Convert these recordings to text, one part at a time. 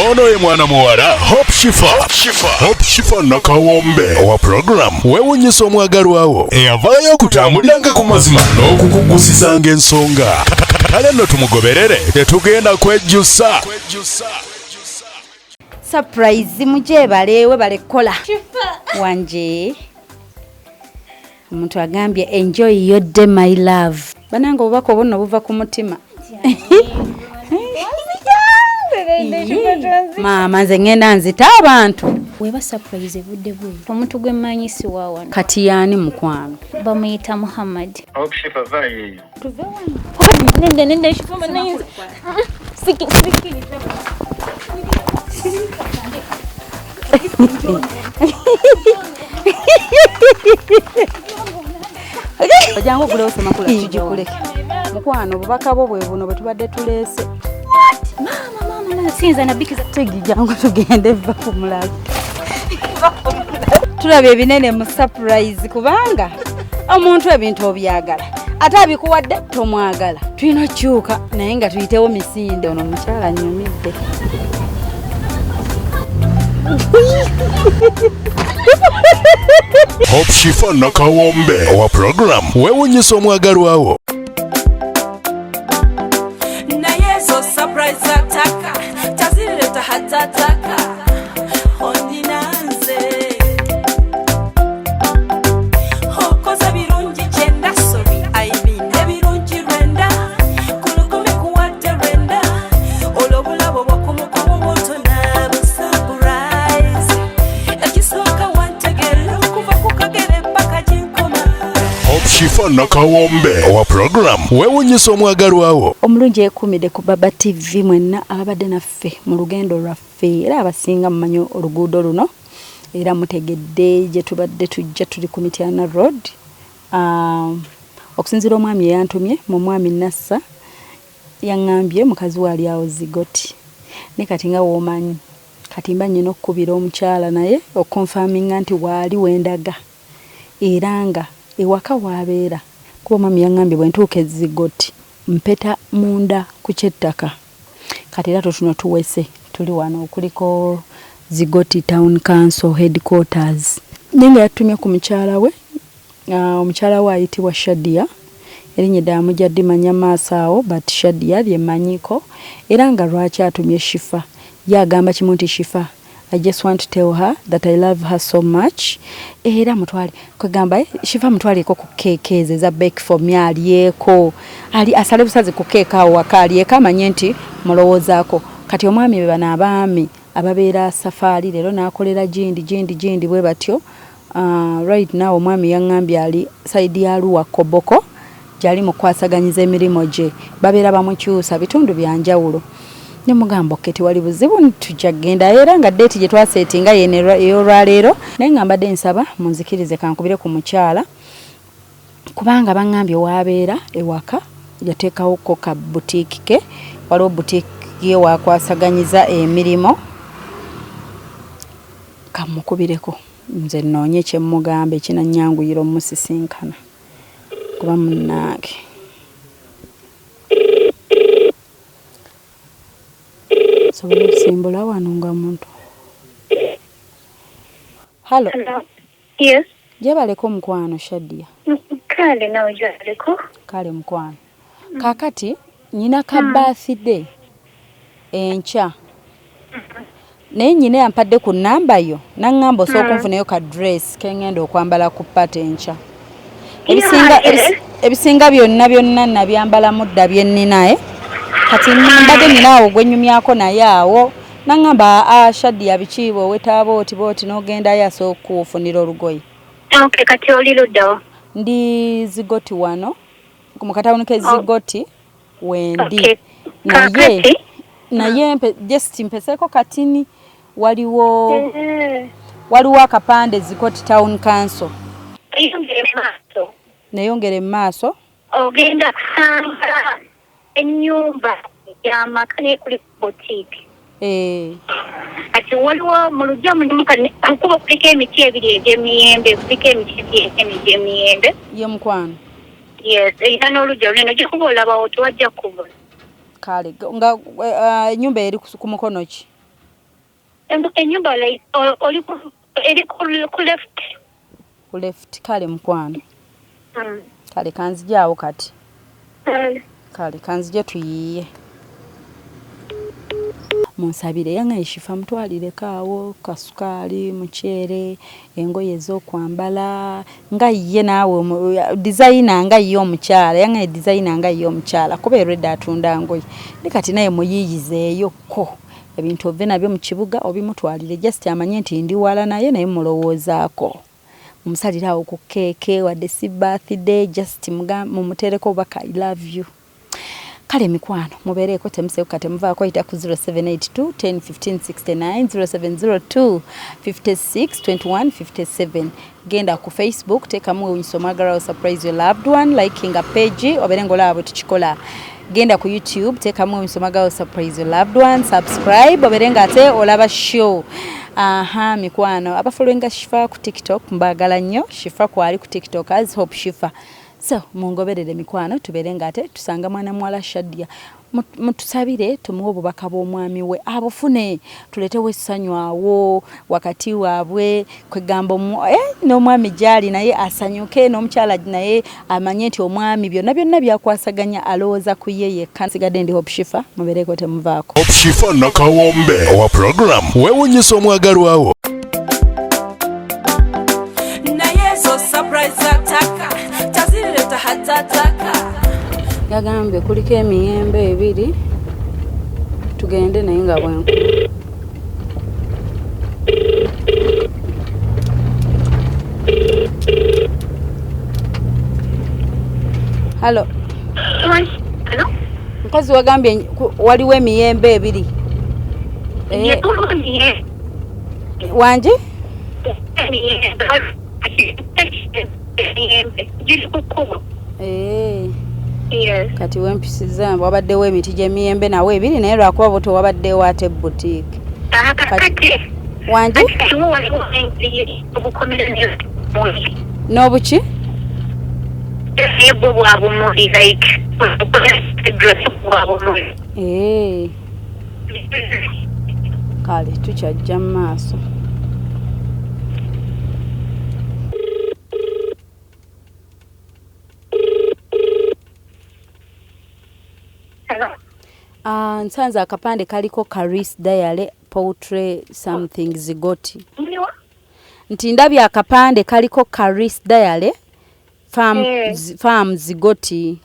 Ono ye mwana muwala Hope Shifa, Hope Shifa Nakawombe owa program weewunyisa omwagalwawo eyavaayo okutambuliranga ku mazima n'okukugusizanga ensonga. Kale nno tumugoberere, tetugenda kwejjusa. Surprise mugyebale, webale kukola wanje. Omuntu agambye enjoy your day my love. Banange obubaka obwo nno buva ku mutima. Maama nze ngenda nzita abantu. Weba surprise evudde bweru. Omuntu gwe mmanyi si wa wano. Kati yaani mukwano? Bamuyita Muhammad. Hope vaayo eyo. Tuve wano. Nedda nedda Shifa munnange. Siki sikkiriza. Ojjangu ogulewo semakula tugikuleke. Mukwano obubaka bwo bwe buno bwe tubadde tuleese. Maama maama maama siyinza nabikiza. Tegi jangu tugende vva ku mulalu. Tulaba ebinene mu surprise kubanga omuntu ebintu obyagala ate abikuwadde tomwagala. Tulina okukyuka naye nga tuyitewo misinde. Ono omukyala annyumidde. Hope Shifa Nakawombe owa program weewunyisa omwagalwawo. Naye ezo surprise zataka tazireta hatataka onina nze okoze birungi kyenda, sorry, I mean ebirungi lwenda kulukumi kuwadde lwenda olwo obulabo bwakumukumu butona bu surprise ekisooka wantegeera okuva ku kagere paka gyenkoma. Hope Shifa Nakawombe owa program weewunyisa omwagalwawo. Omulungi ekuumidde ku Baba TV mwenna ababadde naffe mu lugendo lwaffe, era abasinga mumanyi oluguudo luno era mutegedde gye tubadde tujja. Tuli ku Mityana Road. Okusinziira omwami eyantumye mu mwami Nassa yaŋŋambye mukazi we ali awo Zigoti, naye kati nga w'omanyi kati mba nnyina okukubira omukyala naye okukonfaminga nti waali wendaga era nga ewaka waabeera, kuba omwami yaŋŋambye bwe ntuuka e Zigoti mpeta munda ku ky'ettaka. Kati era tutuno tuwese tuli wano okuliko Zigoti Town Council headquarters, naye nga yatutumye ku mukyala we. Omukyala we ayitibwa Shadia, erinnya eddala mujja ddimanya maaso awo, but Shadia lyemmanyiko. Era nga lwaki atumye Shifa, ye agamba kimu nti Shifa, I just want to tell her that I love her so much. Era mutwale kwegamba Shifa mutwaleko ku keeke ezo eza bake for me alyeko, ali asale busazi ku keeke awo waka alyeko amanye nti mulowoozaako. Kati omwami be bano abaami ababeera safaari leero n'akolera gindi gindi gindi bwe batyo. Right now omwami yaŋŋambye ali side ya Arua Koboko gyali mu kukwasaganyiza emirimu gye, babeera bamukyusa bitundu bya njawulo. Ne mugamba okay, tewali buzibu, tujja kugenda, era nga date gye twaseetinga yeno ey'olwaleero. Naye nga mbadde nsaba munzikirize kankubire ku mukyala, kubanga baŋŋambye waabeera ewaka yateekawo ko ka boutique ke, waliwo boutique ye waakwasaganyiza emirimu. Kamukubireko nze nnoonye kye mmugamba ekinannyanguyira omusisinkana, kuba munnange nsobola okusimbula wano nga muntu. Hello. Hello. Yes. Gyebaleko mukwano Shadia. Kale nawe gyebaleko. Kale mukwano. Kaakati nyina ka birthday enkya. Naye nyina yampadde ku nnamba yo n'aŋŋamba osooka onfuneyo ka dress ke ŋŋenda okwambala ku party enkya. Ebisinga byonna byonna nabyambalamu dda bye nnina eh. Kati mbadde nina awo gwe nnyumyako naye awo n'aŋŋamba aa Shadia biki bw'owetaaba oti bw'oti n'ogendayo asooka okufunira olugoye. Okay, kati oli ludda wa? Ndi Zigoti wano mu katawuni k'e Zigoti wendi. Naye naye just mpeseeko katini, waliwo waliwo akapande Zigoti Town Council. Eyongere mu maaso. Neyongere mu maaso. Ogenda kusanga ennyumba y'amaka naye kuliko boutique. Kati waliwo mu luggya mulimu kukubo kuliko emiti ebiri egy'emiyembe, kuliko emiti ebiri egy'emiyembe. Ye mukwano. Yes, erina n'oluggya lunene ojja kuba olabawo tewajja kubula. Kale nga ennyumba eri ku mukono ki? Ennyumba like oli eri ku left. Ku left, kale mukwano. Kale kanzije awo kati. Kale kanzije tuyiiye. Munsabire yangaye Shifa mutwalireko awo kasukaali, muceere, engoye ez'okwambala nga ye naawe designer nga ye omukyala yangaye designer nga ye omukyala kuba erwedde atunda ngoye ne kati naye muyiiyizeeyo ko ebintu ove nabyo mu kibuga obimutwalire just amanye nti ndi wala naye naye mulowoozaako. Mumusalire awo ku keeke wadde si birthday just mumuteereko obubaka I love you. Kale mikwano mubeereeko temusekuka temuvaako yita ku 0782 10 15 69 0702 56 21 57 genda ku Facebook teekamu wewunyisa omwagalwa surprise your loved one likinga page obeere ng'olaba bwe tukikola. Genda ku YouTube teekamu wewunyisa omwagalwa surprise your loved one subscribe obeere ng'ate olaba show. Aha mikwano abafollowinga Shifa ku TikTok mbaagala nnyo. Shifa kwali ku TikTok as Hope Shifa. So mungoberere mikwano tubeere ng'ate tusanga mwana muwala Shadia. Mutusabire tumuwe obubaka bw'omwami we abufune tuletewo essanyu awo wakati waabwe kwegamba n'omwami gy'ali naye asanyuke n'omukyala naye amanye nti omwami byonna byonna byakwasaganya alowooza ku ye yekka. Nsigadde ndi Hope Shifa, mubeereko temuvaako. Hope Shifa Nakawombe owa program weewunyisa omwagalwawo. Naye zo surprise attack tazireta hatataka. Yagambye kuliko emiyembe ebiri tugende naye nga bwenku. Halo. Hello? Mukazi wagambye waliwo emiyembe ebiri. Wanje? Kati wempisiza wabaddewo emiti gy'emiyembe nawe ebiri naye lwakuba bo tewabaddewo ate boutique. Wanje? N'obuki? Kale tukyajja mu maaso. Nsanze akapande kaliko Caris Diary Poultry something Zigoti. Nti ndabye akapande kaliko Caris Diary Farm, Farm Zigoti.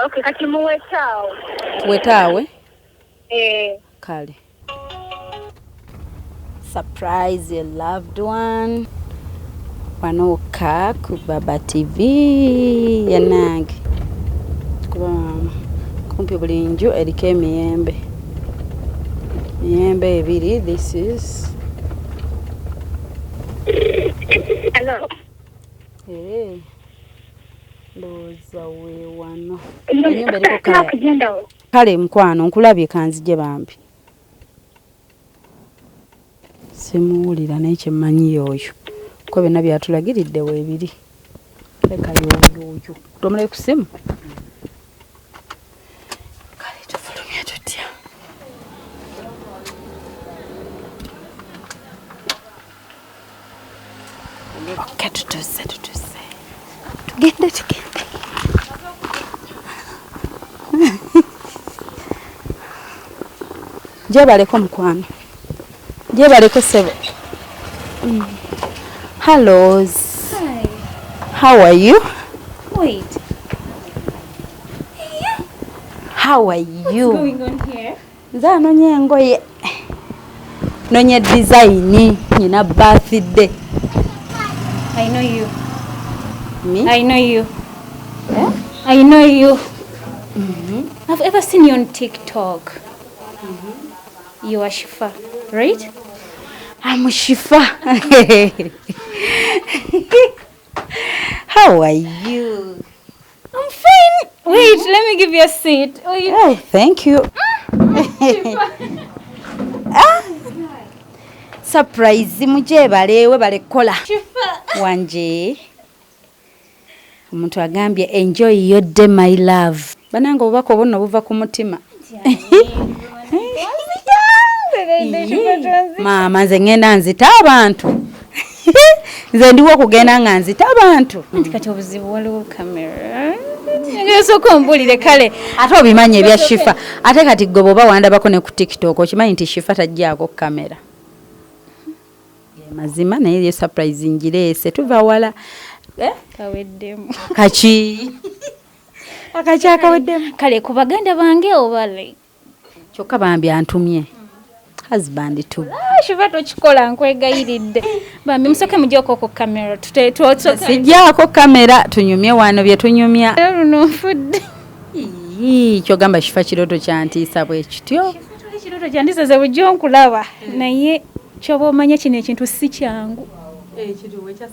Okay, kati muwetaawe. Tuwetaawe? Kale. Surprise your loved one. Wanoka ku Baba TV yanange. Kuba mama. Kumpi buli nju eriko emiyembe. Miyembe ebiri, this is. Hello. Ndowooza weewano. Ennyumba eriko kale. Kale mukwano nkulabye kanzije bambi. Simuwulira naye kye mmanyi y'oyo. Ko byonna byatulagiridde weebiri. Leka y'oyo. Tomulabe ku ssimu? Kale tufulumye tutya. Okay, tutuse. Tugende. Gyebaleko mukwano. Gyebaleko ssebo. Hello. Hi. How are you? Wait. How are you? What's going on here? Nze anonye engoye. Nonye design nyina birthday. I know you. Me? I know you. Eh? I know you. I've ever seen you on TikTok. You are Shifa, right? I'm Shifa. How are you? I'm fine. Wait, let me give you a seat. Oh, thank you. Surprise mujebale webale kola. Shifa. Wanje. Omuntu agambye enjoy your day my love. Banange obubaka obwo buva ku mutima. Maama nze ngenda nzita abantu. Nze ndiwo okugenda nga nzita abantu. Anti kati obuzibu waliwo kamera. Sooka ombulire kale. Ate obimanyi ebya Shifa. Ate kati gwe bw'oba wandabako ne ku TikTok okimanyi nti Shifa tajjaako kamera. Mazima naye ye surprise ngireese tuva wala. Kaweddemu. Kaki? Akaki akaweddemu. Kale ku baganda bange oba like. Kyokka bambi antumye. Husband to. Shifa tokikola nkwegayiridde. Bambi musooke muggyeko ku kamera. Sijjaako kamera tunyumye wano bye tunyumya. Luno nfudde. Kyogamba Shifa kirooto kyantiisa bwe kityo. Kirooto kyantiisa ze bujjo nkulaba. Naye kyoba omanya kino ekintu si kyangu.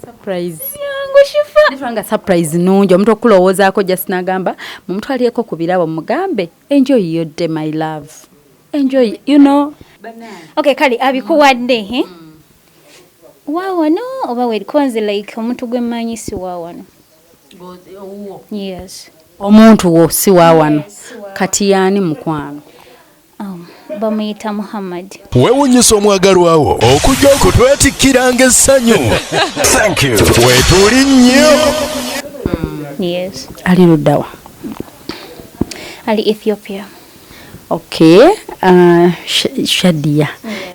Surprise. Yangu Shifa. Nitwanga surprise nnungi omuntu okulowoozaako just n'agamba mumutwalireko ku birabo mugambe enjoy your day my love. Enjoy, you know. Okay, kale abikuwadde eh? Waawano oba werikonze like omuntu gwe mmanyi si waawano. Yes. Omuntu wo si waawano. Kati yaani mukwano? Bamuyita Muhammad. Weewuunyisa omwagalwawo okujja okutwetikkiranga essanyu. Thank you. Weetuli nnyo. Yes. Ali luddawa? Ali Ethiopia. Okay, Shadia.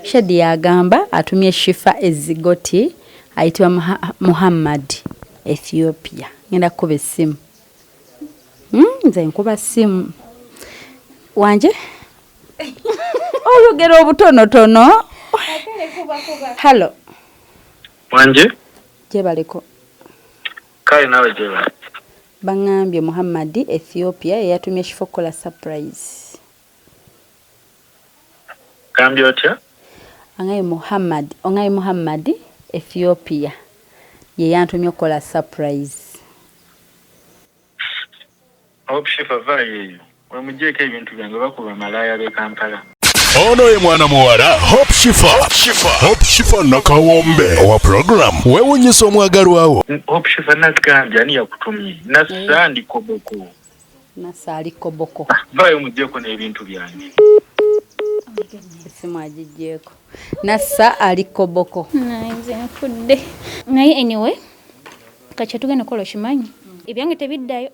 Shadia agamba atumye Shifa ezigoti ayitibwa Muhammad Ethiopia. Ngenda kukuba essimu. Nze nkuba ssimu. Wanje? Oyogera obutonotono. Hello. Wanje? Gyebaleko. Kale nawe gyebale. Bangambye Muhammad Ethiopia yatumye Shifa okukola surprise. Gambye otya? Angaye Muhammad Ethiopia ye yantumye okukola surprise. Hope Shifa vaayo eyo. Wemugyeko ebintu byange bakuba malaaya b'e Kampala. Ono ye mwana muwala Hope Shifa. Hope Shifa Nakawombe owa program weewuunyisa omwagalwawo. Hope Shifa nagambye ani yakutumye? Nassa ndi Koboko. Nassa ali Koboko. Vaayo mugyeko n'ebintu byange. Essimu agiggyeko. Nassa ali Koboko. Nze nfudde. Naye anyway, kati tugenda okukola okimanyi. Ebyange tebiddayo.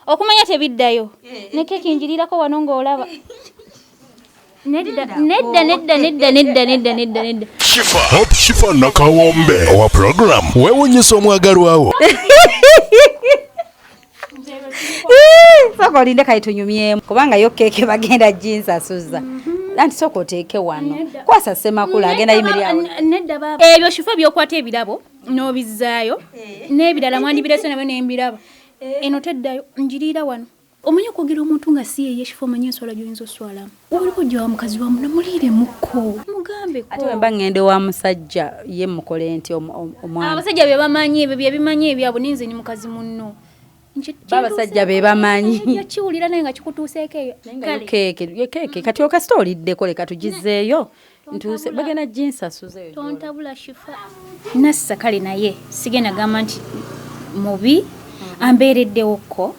Okumanya tebiddayo. Ne keeki ngirirako wano ng'olaba. Nedda nedda nedda nedda nedda nedda nedda nedda. Shifa Hope Shifa Nakawombe owa program weewuunyisa omwagalwawo. Sooka olinde kale tunyumyemu kubanga yo keeke bagenda ginsasuza. Anti sooka oteeke wano. Kwasa Ssemakula agenda yimirira awo. Nedda baaba. Ebyo Shifa by'okwata ebirabo n'obizzaayo n'ebirala mwandibirese nabyo n'embiraba. Eno teddayo njiriira wano. Omanyi okwogera omuntu nga si yeye Shifa omanyi enswala gy'oyinza oswalamu. Oliko ojja wa mukazi wa muno muliiremukko. Mugambeko. Ate bwe mba ngende wa musajja ye mukole nti omwami. Abasajja be bamanyi ebyo bye bimanyi ebyabwe ninze ni mukazi munno. Abasajja be bamanyi. Yakiwulira naye nga kikutuuseeko eyo. Keeke keeke kati okasita oliddeko leka tugizeeyo. Ntuuse bagenda ginsasuza eyo. Tontabula Shifa. Nassa kale naye sigenda gamba nti mubi ambeereddewokko.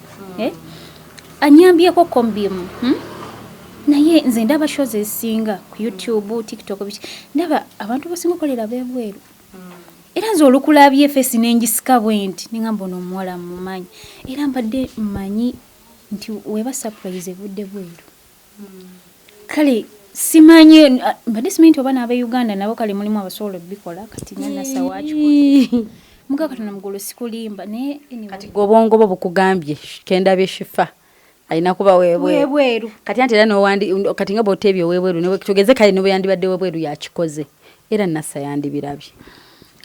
Anyambyeko ko mbimu. Naye nze ndaba shows ezisinga ku YouTube, TikTok biki. Ndaba abantu basinga okolera bebweru. Era nze olukulabye face n'engisika bwe nti ningamba ono omuwala mumanyi. Era mbadde mmanyi nti weba surprise evudde bweru. Kale simanyi mbadde simanyi nti oba n'abe Uganda nabo kale mulimu abasobola obbikola kati nga Nassa waakikoze. Muga Katonda mugolo sikulimba naye anyway. Kati gwe obwongo bwo bukugambye kendabye Shifa alina kuba webweru. Webweru. Kati anti era n'owandi kati nga bw'oteebye owebweru tugeze kale ne bwe yandibadde webweru yakikoze era Nassa yandibirabye.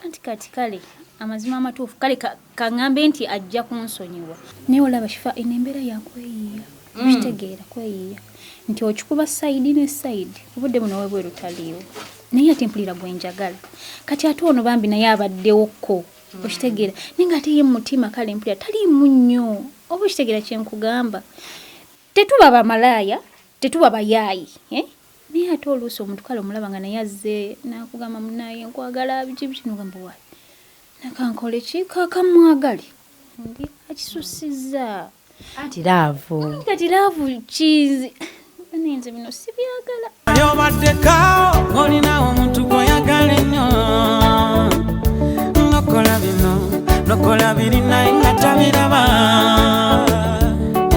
Anti kati kale amazima amatuufu kale kaŋŋambe nti ajja kunsonyiwa. Naye olaba Shifa eno embeera yakweyiiya. Okitegeera kweyiiya. Nti okikuba sayidi ne sayidi obudde buno webweru taliiwo. Naye ate mpulira gwe njagala. Kati ate ono bambi naye abaddewokko. Okitegeera. Naye ng'ate ye mu mutima kale mpulira taliimu nnyo. Oba okitegeera kye nkugamba. Tetuba bamalaaya, tetuba bayaayi. Naye ate oluusi omuntu kale omulaba nga naye azze n'akugamba munnaye nkwagala biki biki n'ogamba waayi. Nakankole ki kakamwagale. Ndi akisusizza. Anti laavu. Kati laavu kizi. Nze bino sibyagala. Wali obaddeko ng'olina omuntu gw'oyagala ennyo, nokola bino nokola biri naye nga tabiraba,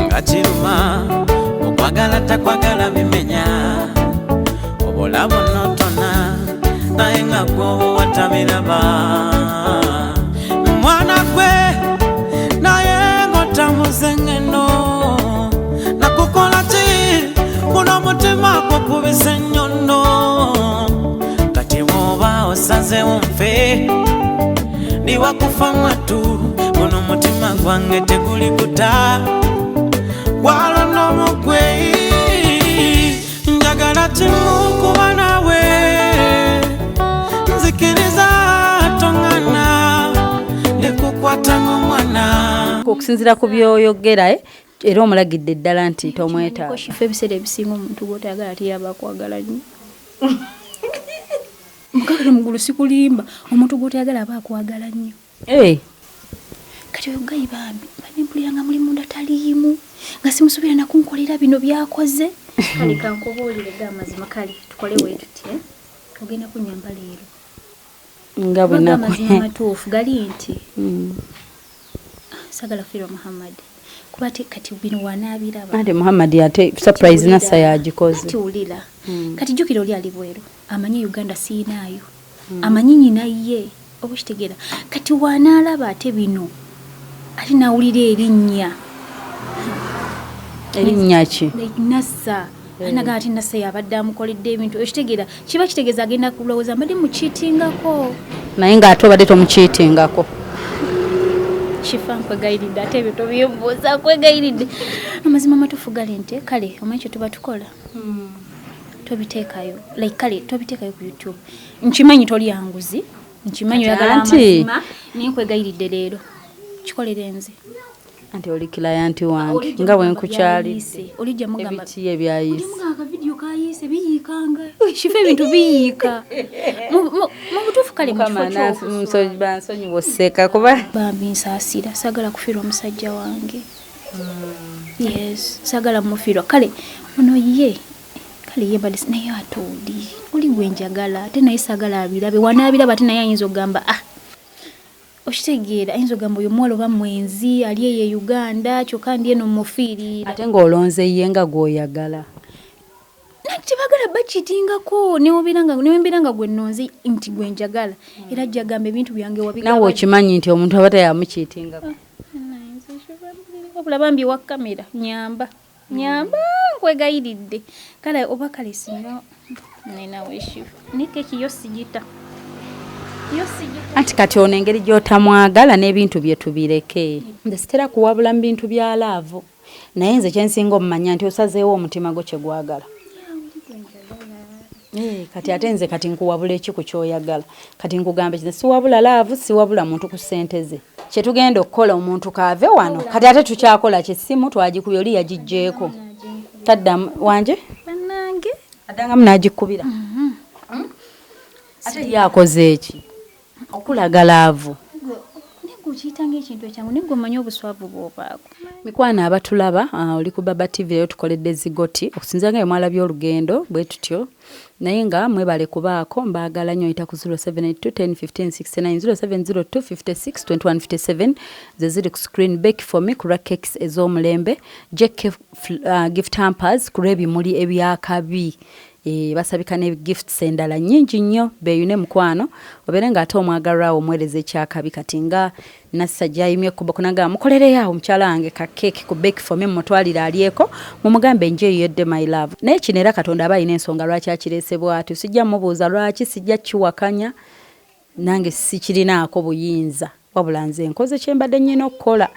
nga kiruma okwagala takwagala bimenya obulabo notona naye nga gwobuwa tabiraba. Mwana gwe naye ng'otambuza engendo, nakukola ki guno omutima gwokubisa ennyondo, kati bw'oba osazeewo nfe ndiwakufa mwattu, guno omutima gwange teguli kuta gwalonda omugwe, njagala kimu kuba naawe, nzikiriza toŋŋana ndikukwata ng'omwana. Okusinziira ku by'oyogera era omulagidde ddala nti tomwetaaga. Shifa ebiseera ebisinga omuntu gw'otayagala ate yaba akwagala nnyo. Mukakati mugulu sikulimba, omuntu gw'otayagala aba akwagala nnyo. Kati oyo gayi bambi bane mpulira nga muli munda taliimu, nga simusuubira na kunkolera bino by'akoze. Kale kankubuulire ga amazima, kale tukole bwe tuti, ogenda kunnyamba leero. Nga bwe Kubanga amazima amatuufu gali nti saagala kufiirwa Muhammad. Kuba ate kati bino wanaabiraba. Ate Muhammad ate surprise Nassa yagikoze. Ati wulira. Kati jjukira oli ali bweru, amanyi Uganda siyinaayo, amanyi nnyina ye, oba okitegeera. Kati wanaalaba ate bino, ate n'awulira erinnya. Erinnya ki? Like Nassa. Anagamba ati Nassa yabadde amukoledde ebintu, okitegeera. Kiba kitegeeza agenda kulowooza mbadde mukiitingako. Naye ng'ate obadde tomukiitingako. Shifa nkwegayiridde, ate ebyo tobimbuuza, nkwegayiridde. Amazima amatuufu gali nti kale omanyi kye tuba tukola, tobiteekayo, like kale tobiteekayo ku YouTube. Nkimanyi toli yanguzi, nkimanyi oyagala amazima, naye nkwegayiridde leero kikolere nze. Anti oli client wange nga bwe nkukyalidde. Olijja mugamba ebiki ebyayise. Olijja mugamba akavidiyo kayise biyiikanga. Shifa ebintu biyiika. Mu butuufu kale mu kifo ky'okuswala. Bansonyiwa oseka kuba bambi nsaasira, saagala kufiirwa musajja wange. Yes, saagala mufiirwa. Kale ono ye kale ye mbadde naye ate oli gwe njagala ate naye saagala abirabe. Wanaabiraba ate naye ayinza okugamba ah, okitegeera, ayinza okugamba oyo omuwala oba mwenzi ali eyo e Uganda kyokka ndi eno mufiirira. Ate ng'olonze ye nga gw'oyagala. Nanti tebagala bakitingako, newembeera nga gwe nnonze nti gwe njagala, era ajja agamba ebintu byange wabigaba. Naawe okimanyi nti omuntu aba teyamukiitingako. Wabula bambi wa kamera nyamba nyamba nkwegayiridde. Kale oba kale singa nina wishu ne keki yo sigita. Yo sigita. Anti kati ono engeri gy'otamwagala n'ebintu bye tubireke. Nze sitera kuwabula mu bintu bya laavu, naye nze kye nsinga omumanya nti osazeewo omutima gwo kye gwagala. Kati ate nze kati nkuwabula eki ku ky'oyagala. Kati nkugambe nze siwabula laavu, siwabula muntu ku ssente ze. Kye tugenda okukola omuntu kaave wano. Kati ate tukyakola ki? Essimu twagikubye oli yagiggyeeko. Taddamu wanje? Bannange. Addangamu n'agikubira. Ate ye akoze eki? Okulaga laavu. Naye okiyita ng'ekintu ekyangu, naye gwe omanyi obuswavu bw'obaako. Mikwano abatulaba, oli ku Baba TV leero tukoledde zigoti okusinziira nga bwe mwalabye olugendo bwe tutyo, naye nga mwebale kubaako, mbaagala nnyo. Oyita ku 0782 10 15 69, 0702 56 21 57 ze ziri ku screen. Bake for me ku lwa cakes ez'omulembe, JK gift hampers ku lw'ebimuli ebyakabi. Basabika ne gifts endala nnyingi nnyo. Beeyune mukwano, obeere ng'ate omwagalwa wo omuweereza ekyakabi. Kati nga Nassa gy'ayimye ekkubo kunagamba mukolereyo awo mukyala wange ka cake ku Bake for me, mumutwalire alyeko, mumugambe enjoy your day my love. Naye kino era Katonda aba alina ensonga lwaki akireese bw'atyo. Sijja mubuuza lwaki, sijja kiwakanya, nange sikirinaako buyinza, wabula nze nkoze kye mbadde nnina okukola.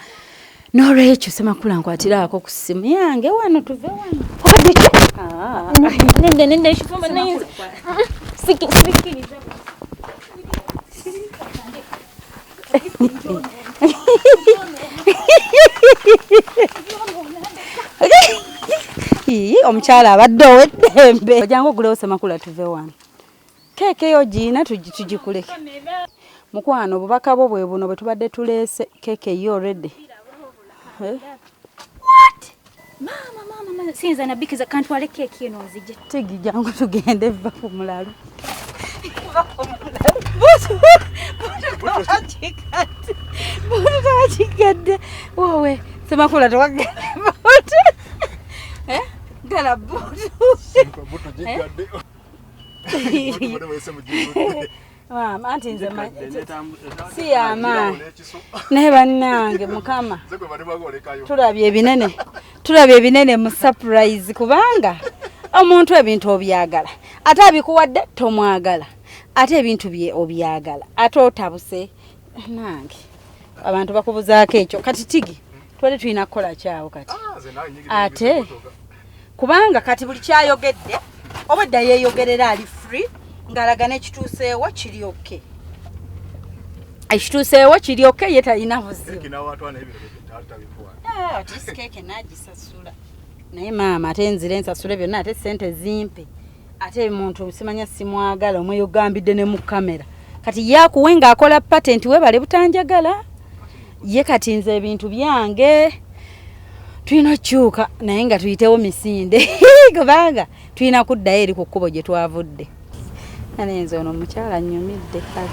N'olwekyo Ssemakula nkwatiraako ku ssimu yange wano, tuve wano. Obadde ki? Nedda nedda, ekifumba nayinza sikkiriza. Omukyala abadde ow'eddembe. Ojjangu ogulewo Ssemakula tuve wano. Keeke eyo giina tugikuleke. Mukwano obubaka bwo bwe buno bwe tubadde tuleese, keeke yo already. What? Maama, maama, maama, siyinza nabikiza kantwale keeki eno nzije. Tigi jangu tugende vva ku mulalu. Butu tewakigadde. Wowe, Ssemakula tewagadde butu. Eh? Gala butu. Butu gigadde. Maama, anti nze si yamaanyi. Naye bannange Mukama. Tulabye ebinene. Tulabye ebinene mu surprise kubanga omuntu ebintu obyagala. Ate abikuwadde tomwagala. Ate ebintu bye obyagala. Ate otabuse. Nange abantu bakubuzaako ekyo. Kati Tigi, twali tulina kukola kyawo kati. Ate kubanga kati buli kyayogedde obwedda yeeyogerera ali free ng'alaga n'ekituuseewo kiri okay. Ekituuseewo kiri okay, ye talina buzibu. Ati keeke n'agisasula. Naye maama ate nzire nsasule byonna ate ssente zimpe. Ate muntu simanya simwagala omweyogambidde ne mu kamera. Kati yakuwe ng'akola patent webale butanjagala. Ye kati nze ebintu byange tulina okukyuka naye nga tuyitewo misinde kubanga tulina kuddayo eri ku kkubo gye twavudde. Naye nze ono omukyala nnyumidde kale.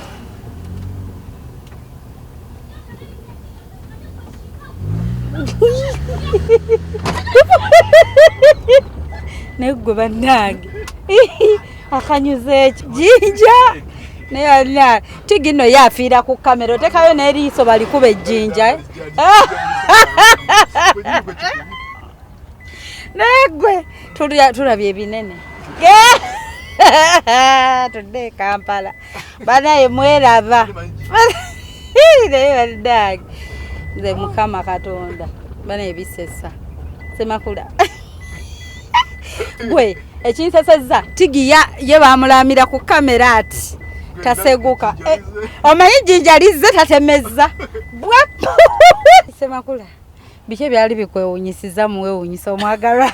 Naye ggwe bannange akanyuza ekyo jjinja. Naye bannange Tigi nno ye afiira ku kamera otekayo n'eriiso balikuba ejjinja. Naye ggwe tulabye ebinene. Tudde e Kampala. Banaye mweraba. Naye bannange nze Mukama Katonda banaye bisesa. Ssemakula. Gwe ekinsesezza Tigi ye bamulamira ku kamera ati taseguka. Omanyi jjinja lizze tatemezza. Ssemakula biki ebyali bikwewuunyisiza muwewuunyisa omwagalwa?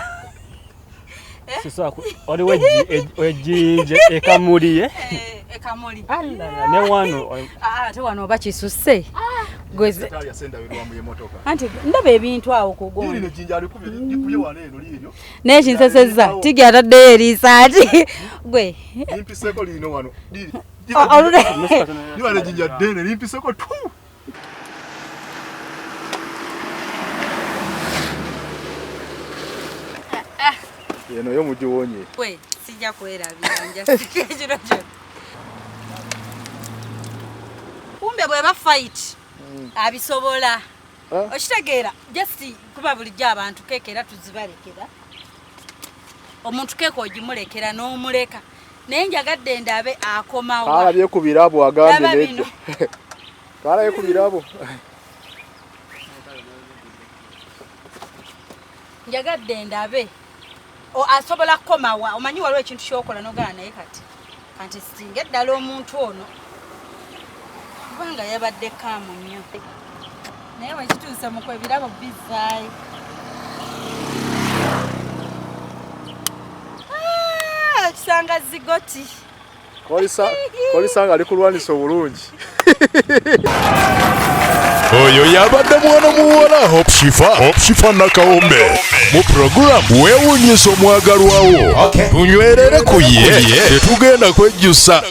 Waliwo ejjinja ekamuli. Ekamuli. Ne wano. Ate wano oba kisusse. Anti ndaba ebintu awo ku gundi. Naye kinsesezza Tigi ataddeyo eriiso ati gwe. Limpiseko lino wano. Liba ejjinja ddene limpiseko tu. Eno yo mugiwonye. We, sijja kwerabira nja ekiro kyo. Kumbe bweba fight abisobola. Okitegeera just kuba bulijjo abantu keeke era tuzibalekera. Omuntu keeke ogimulekera n'omuleka. Naye njagadde ndabe akomawo. Kalabye ku birabo agambye nedda. Kalabye ku birabo. Njagadde ndabe asobola kukomawa. Omanyi waliwo ekintu ky'okola n'ogana naye kati. Kanti singa eddala omuntu ono kubanga yabadde kaamu nnyo. Naye bwe kituuse mu kwebirabo bizzaayo. Kisanga zigoti. Kolisanga ali kulwanisa obulungi. Oyo yabadde mwana muwala Hope Shifa, Hope Shifa Nakawombe mu program weewuunyisa omwagalwawo. Tunywerere ku ye, tetugenda kwejjusa.